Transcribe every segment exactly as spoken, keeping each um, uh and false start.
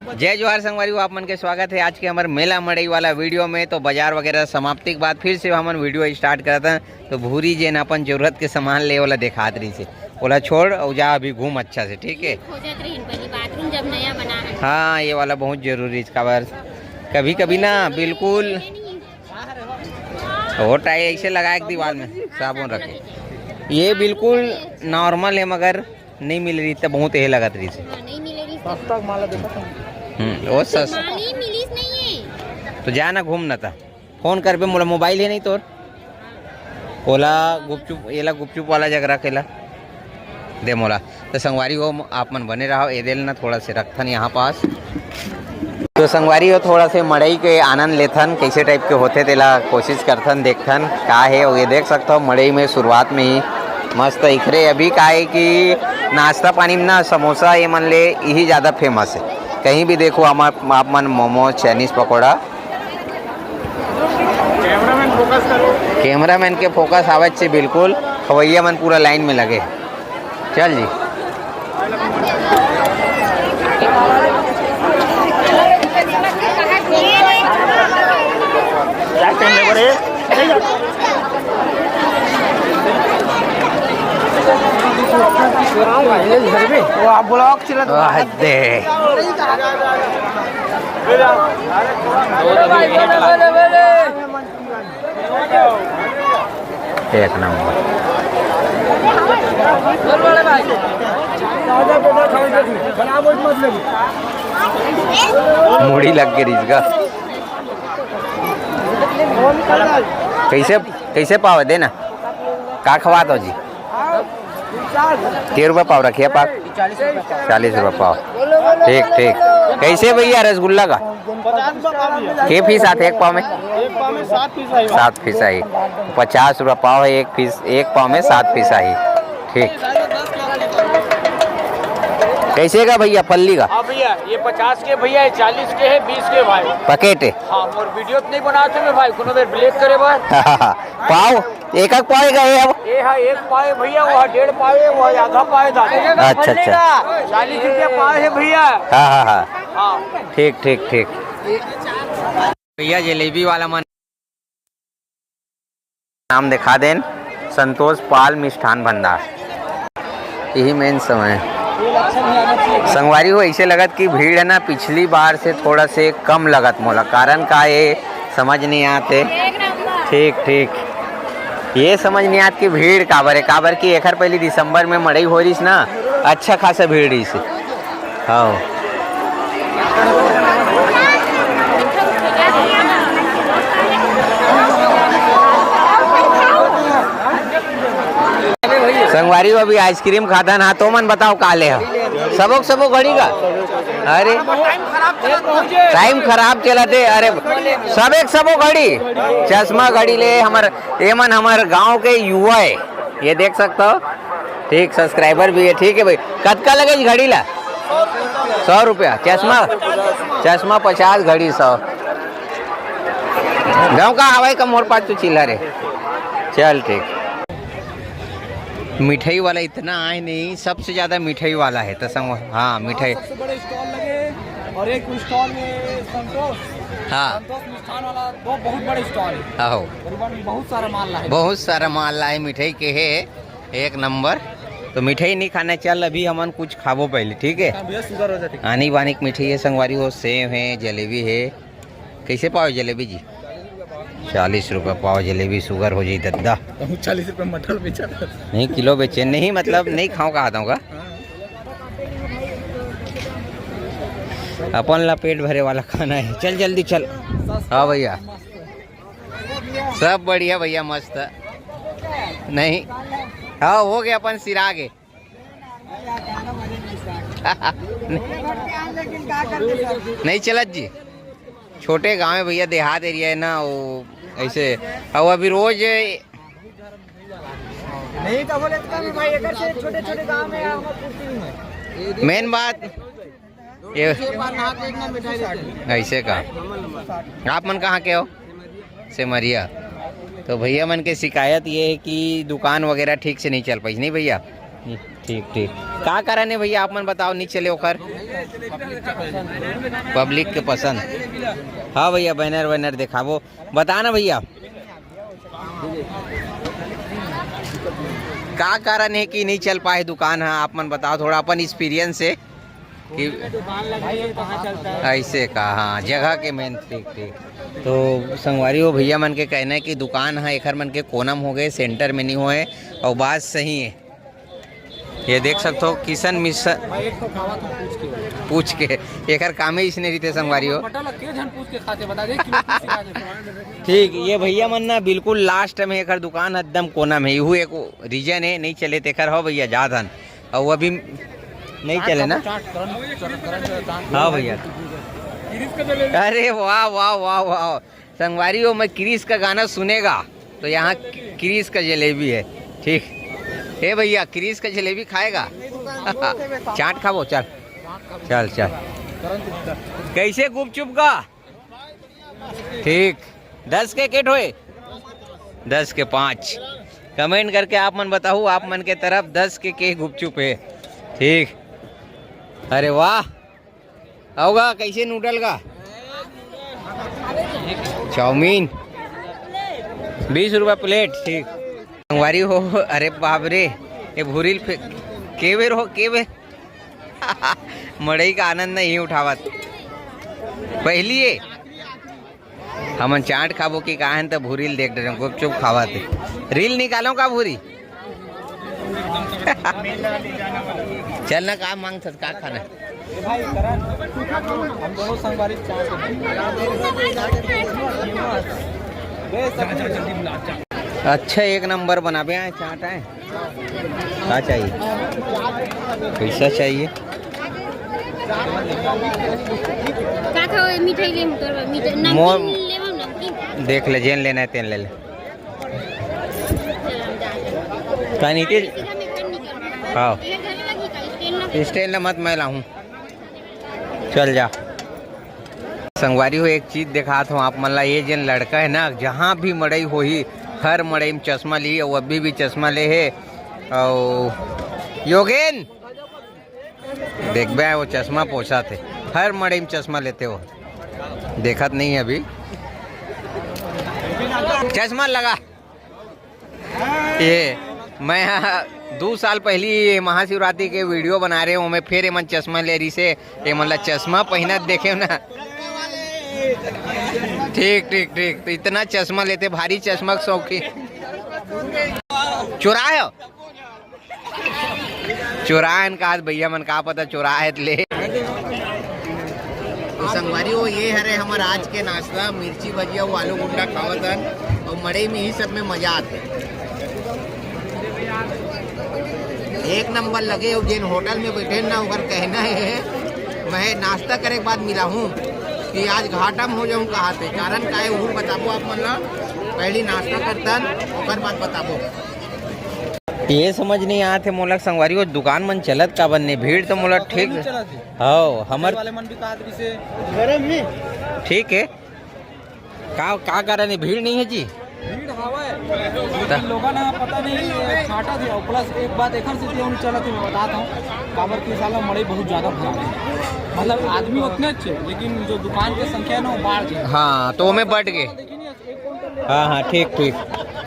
जय जोहार संगवारी हो, आप मन के स्वागत हे आज के हमर मेला मड़ई वाला वीडियो में। तो बाजार वगैरह समाप्ति के बाद फिर से हमन वीडियो स्टार्ट करत हन। तो भूरी जेन अपन जरूरत के सामान ले वाला देखात रहिस हे, ओला छोड़ अउ जा अभी घूम अच्छा से, ठीक है? खोजत रहिन पहली बाथरूम जब नया बना है। हाँ, ये वाला बहुत जरूरी है, काबर कभी कभी ना बिल्कुल वो टाई ऐसे लगाए के दीवार में साबुन रखे। ये बिल्कुल नॉर्मल है मगर नहीं मिल रही, तो बहुत ये लगत रही से। हाँ, नहीं मिले रही से। सस्ता माला देखा था। हम्म, वो सस माली मिलीस नहीं है। तो जा ना घूम ना था। फोन करबे, मोला मोबाइल हे नहीं तोर। ओला गुपचुप, एला गुपचुप वाला जगह रखेला दे मोला। तो संगवारी हो, आप मन बने रहो, एदेल ना थोड़ा से रखथन यहाँ पास। तो संगवारी हो, थोड़ा से मड़ई के आनंद लेथन, कैसे टाइप के होथे तेला कोशिश करथन, देखथन का हे। ये देख सकते हो मड़ई में शुरुआत में ही मस्त इखरे। अभी का है कि नाश्ता पानी में ना समोसा ये मन ले यही ज़्यादा फेमस है। कहीं भी देखो हम आप, आप मन मोमो, चाइनीज पकौड़ा। कैमरामैन के फोकस आवत छे बिल्कुल, खवैया मन पूरा लाइन में लगे। चल जी। वो आप ब्लॉग चला तो वाह दे। एक नंबर। मुड़ी लग गई इसका। कैसे, कैसे पाव है देना? का खवात हो जी? के रुपया पाव रखिए पाव? चालीस रुपया पाव। ठीक, ठीक। कैसे भैया रसगुल्ला का? के पीस आते एक पाव में? एक पाव में सात पीस आई। सात पीस आई। पचास रुपया पाव है एक पीस, एक पाव में सात पीस आई। ठीक। कैसे का भैया पल्ली का? हाँ भैया, ये पचास के भैया, ये चालीस के है, बीस के भाई। पैकेट है। हाँ, और वीडियो तो नहीं बनाते मैं भाई, कोनो बेर ब्लैक करे बर। पाव एक एक पाव का है अब। ये हाँ, एक पाव है भैया, वो डेढ़ पाव है, वो आधा पाव है दादा। अच्छा, अच्छा। चालीस रुपया पाव है भैया। हाँ, हाँ, हाँ। हाँ। ठीक, ठीक, ठीक। भैया जलेबी वाला मन नाम दिखा देन, संतोष पाल मिष्ठान भंडार। यही मेन समय। संगवारी हो, ऐसे लगत कि भीड़ है ना, पिछली बार से थोड़ा से कम लगत मोला। कारण का ये समझ नहीं आते। ठीक, ठीक। ये समझ नहीं आत कि भीड़ काबर है, काबर कि एखर पहली दिसंबर में मड़ई हो रहीस ना, अच्छा खासा भीड़ रहीस। हाँ। संगवारी हो, अभी आइसक्रीम खाथन। हाँ, तो मन बताओ का ले हो? सबो के सबो घड़ी का? अरे, टाइम खराब चलत हे। अरे, सब एक सबो घड़ी, चश्मा घड़ी ले। हमर, ये मन हमर गांव के युवा है, ये देख सकता हो। ठीक, सब्सक्राइबर भी है। ठीक है भाई, कतका लगे इस घड़ी ला? सौ रुपया। चश्मा, चश्मा पचास, घड़ी सौ। गांव का हवाई का मोर पास तो चिल्ला रे। चल ठीक। मिठाई वाला इतना आए नहीं, सबसे ज्यादा मिठाई वाला है तो संग। हाँ, मिठाई। सबसे बड़े स्टॉल लगे और एक स्टॉल में संतोष, हाँ। संतोष मिष्ठान वाला दो बहुत बड़े स्टॉल है। हाँ हो। करीबन बहुत सारा माल ला है। बहुत सारा माल ला है, मिठाई के है एक नंबर। तो मिठाई नहीं खाना, चल अभी हमन कुछ खाबो पहले, ठीक है? हाँ भैया, शुगर हो जाती। आनी बानी के मिठाई है संगवारी, वो सेव है, जलेबी है। कैसे पाव जलेबी जी? चालीस रुपये पाव जलेबी, शुगर हो जाई दद्दा। चालीस रुपये मटर बेचा था। नहीं, किलो बेचे नहीं, मतलब नहीं खाओ कहा था का? अपन ला पेट भरे वाला खाना है। चल जल्दी चल। हाँ भैया, सब बढ़िया भैया, मस्त। नहीं, हाँ हो गया, अपन सिरा गे। नहीं चलत जी, छोटे गांव है भैया, देहात एरिया है ना, वो ऐसे। और अभी रोज नहीं तो बोले तो कम है भाई, अगर से छोटे छोटे गांव में हमारे कुर्सी में। मेन बात ये ऐसे का। आप मन कहाँ के हो? सेमरिया। तो भैया मन के शिकायत ये है कि दुकान वगैरह ठीक से नहीं चल पाई, नहीं भैया? ठीक, ठीक। का कारण है भैया, आप मन बताओ, नहीं चले ओकर? पब्लिक के पसंद। हाँ भैया, बैनर वैनर दिखाबो, बता ना भैया, का कारण है कि नहीं चल पाए दुकान? हाँ, आप मन बताओ थोड़ा अपन एक्सपीरियंस से कि दुकान लगी है, कहाँ चलता है? ऐसे का, हाँ, जगह के मेन। ठीक, ठीक। तो संगवारी हो, भैया मन के कहना है कि दुकान है एखर मन के कोना म हो गए, सेंटर में नहीं होए, और बात सही है। ये देख सकते हो किशन मिशन भाई, एक तो खावा था पूछ के। पूछ के, एकर कामे इसने रहिथे संगवारी हो। बटा लग के झन पूछ के खाते, बता दे, किलो पूछ के खाते। ठीक, ये भैया मन ना बिल्कुल लास्ट में एकर दुकान एकदम कोना में, इहू एक रीजन है नहीं चले तेकर। हो भैया, जात हन, और वो अभी नहीं चले ना। चाट, गरम, गरम, गरम, गरम, चाट। हाँ भैया। अरे वाह, वाह, वाह, वाह। संगवारी हो, मैं क्रिस का गाना सुनेगा तो यहाँ क्रिस का जलेबी है। ठीक। हे भैया, क्रिस का जलेबी खाएगा? चाट खाबो, चल। चल, चल। कैसे गुपचुप का? ठीक। दस के केट होए? दस के पाँच। कमेंट करके आप मन बताओ, आप मन के तरफ दस के के गुपचुप है। ठीक। अरे वाह। आओगा कैसे नूडल का? चाउमीन बीस रुपया प्लेट। ठीक। संगवारी हो, अरे बाप रे, ये भूरिल फे-, के बेर हो, के बेर? मड़ई का आनंद नहीं उठावत। पहली ये हमन चाट खाबो कि का हन, त भूरी ल देख डरेन, गुपचुप खावत हे। रील निकालो का भूरी? चल ना, का मांगथस, का खाना? भाई करण, हम दोनों संगवारी चाट। अच्छा, एक नंबर बनाबे आए, चाट आए। का चाहिए? पैसा चाहिए। का खाओ? मिठाई ले, हम तोर बर मिठाई, नमकीन मोर लेबो, नमकीन। देख ले, जेन लेना है तेन ले ले। चल, हम जाते हैं। का नीतीश? सीधा में घर निकल रहा है। हाँ। ये घर लगी का? स्टैंड ना स्टैंड ला मत मैं लाहूँ। चल जा। संगवारी हो, एक चीज दिखात हूँ आप मन ला, ये जेन लड़का है ना, जहाँ भी मड़ई होही, हर मड़ई में चश्मा ली, और अभी भी चश्मा ले है। और योगेन, देखबे, वो चश्मा पोछा थे, हर मड़ई में चश्मा लेते हो, देखत नहीं है अभी। चश्मा लगा। ये मैं दू साल पहली ये महाशिवरात्रि के वीडियो बना रहे हूँ, मैं फिर एमन चश्मा ले रही से, एमन ला चश्मा पहनत देखे ना। ठीक, ठीक, ठीक। तो इतना चश्मा लेते, भारी चश्मा के शौकीन। चुराए हो? चोरायन का आज भैया मन का पता चोराए ले। तो संगवारी हो, ये हरे हमर आज के नाश्ता, मिर्ची भजिया, वो आलू गुंडा खावत हन, और मड़ई में ही सब में मजा आते। एक नंबर लगे, और जेन होटल में बैठे ना, ओकर कहना है, मैं नाश्ता करे के बाद मिला हूँ कि आज घाटा में हो जाऊँ कहा थे, कारण का है, वो बताबो आप मन ला, पहली नाश्ता करतन, ओकर बाद बताबो। ये समझ नहीं आत हे मोला संगवारी, वो दुकान मन चलत काबर नहीं, भीड़ तो मोला ठीक, नहीं चलत हे। हाँ, हमर वाले मन भी कहत रहिसे। ठीक है, का, का कारण है, भीड़ नहीं है जी? भीड़ हवय, लेकिन लोगन ह पता नहीं छांटत हे, और प्लस एक बात एकर सेती नहीं चलत हे, मैं बतात हूँ, काबर कि साला मड़ई बहुत ज्यादा भरा है, मतलब आदमी उतने अच्छे, लेकिन जो दुकान के संख्या है ना, वो बाढ़ गई। हाँ, तो ओमे बढ़ गए। हाँ, हाँ, ठीक, ठीक।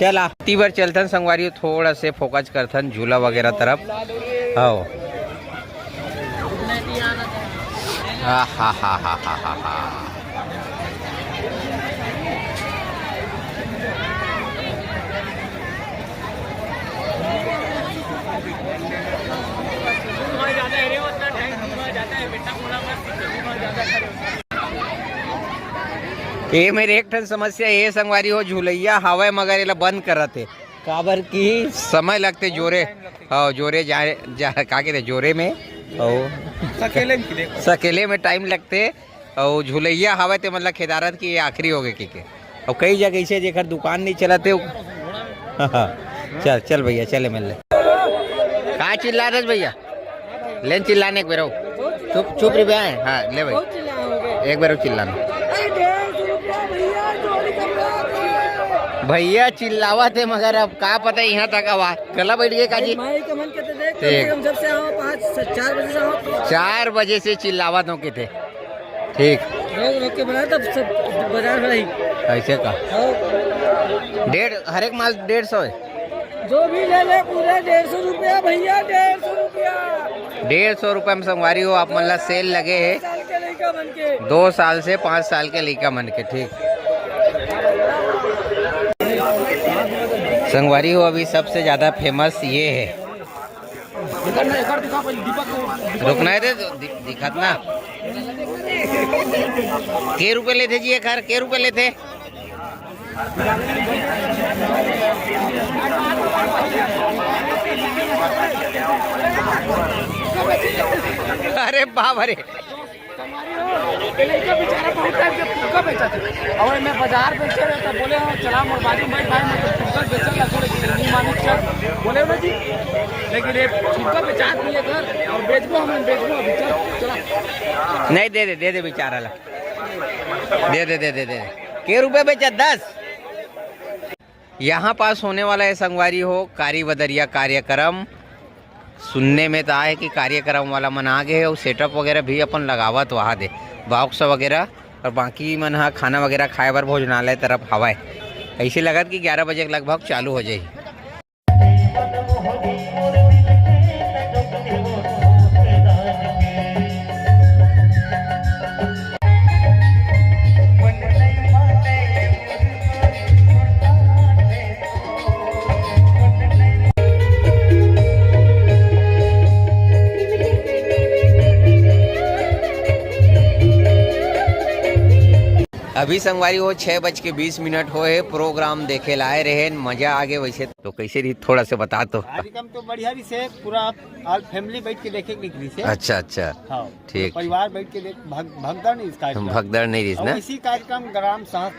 चल, आ, ती बर चलथन संगवारी, थोड़ा से फोकस करथन झूला वगैरह तरफ। हाँ। हा, हा, हा। ये मेरे एक ठन समस्या ये संगवारी हो, झुलैया हावय मगर एला बंद करत हे, काबर कि समय लगथे जोरे, हाँ, जोरे जाए, जा, का कहते, जोरे में, और सकेले में किले। सकेले में टाइम लगथे, और झुलैया हावय ते मतलब खेदारत की ये आखिरी हो गए के, के। और कई जगह ऐसे जेकर दुकान नहीं चलत हे, वो चल, चल भैया, चले मिल ले। का चिल्ला रहे भैया? लेन चिल्लाने एक बेरो। चुप, चुप रही बे। हाँ, ले भाई। बहुत चिल्लाए हो गए। एक बेरो चिल्लाना। अरे, डेढ़ सौ रुपया भैया, चोरी कर रहा था। भैया चिल्लावा थे, मगर अब का पता यहाँ तक आवा। गला बैठ गए काजी। भाई का मन कहते देख, ठीक। कम से कम जब से आओ, पाँच चार बजे से चिल्लावत हो किथे। ठीक। रोक रोक के बनाए तब सब बाजार में ही। ऐसे का? डेढ़, हर एक माल डेढ़ सौ है। जो भी ले ले, पूरा डेढ़ सौ रुपया भैया, डेढ़ सौ रुपया। डेढ़ सौ रुपया में संगवारी हो, आप मन ला सेल लगे है। दो साल से पाँच साल के लइका मन के। ठीक। संगवारी हो, अभी सबसे ज्यादा फेमस ये है। रुकना है दे, दि-, दिखात ना। के रुपए लेथे जी एक हर, के रुपए लेथे? अरे बाप रे। लड़का बेचारा बहुत टाइम से फुग्गा बेचा था। और मैं बाजार बेचे रहे तो बोले हो, "चला मोर बाजू में भाई, मैं तो फुग्गा बेचल ला, थोड़े दिन नहीं मानिक चल।" बोले हो ना जी, लेकिन ये फुग्गा बेचात नहीं है घर, और बेचबो हम, बेचबो अभी, चल, चला। नहीं, दे दे, दे दे बेचारा ला। दे दे, दे दे, दे दे। के रुपए बेचा? दस। यहाँ पास होने वाला है संगवारी हो कारी बदरिया कार्यक्रम। सुनने में तो आए कि कार्यक्रम वाला मन आ गए और सेटअप वगैरह भी अपन लगावत वहाँ दे, बॉक्स वगैरह, और बाकी मन हा खाना वगैरह खाए बर भोजनालय तरफ हवाए। ऐसे लगत कि ग्यारह बजे के लगभग चालू हो जाए। अभी संगवारी हो, छह बज के बीस मिनट होए हे, प्रोग्राम देखे ला आए रहे, मजा आ गए। वैसे तो कैसे रही, थोड़ा से बता तो। कार्यक्रम तो बढ़िया रही से, पूरा ऑल फैमिली बैठ के देखे के रही से। अच्छा, अच्छा। हाँ, ठीक। परिवार बैठ के देख, भग-, भगदड़ नहीं इस कार्यक्रम। भगदड़ नहीं रही और ना? इसी कार्यक्रम ग्राम सहस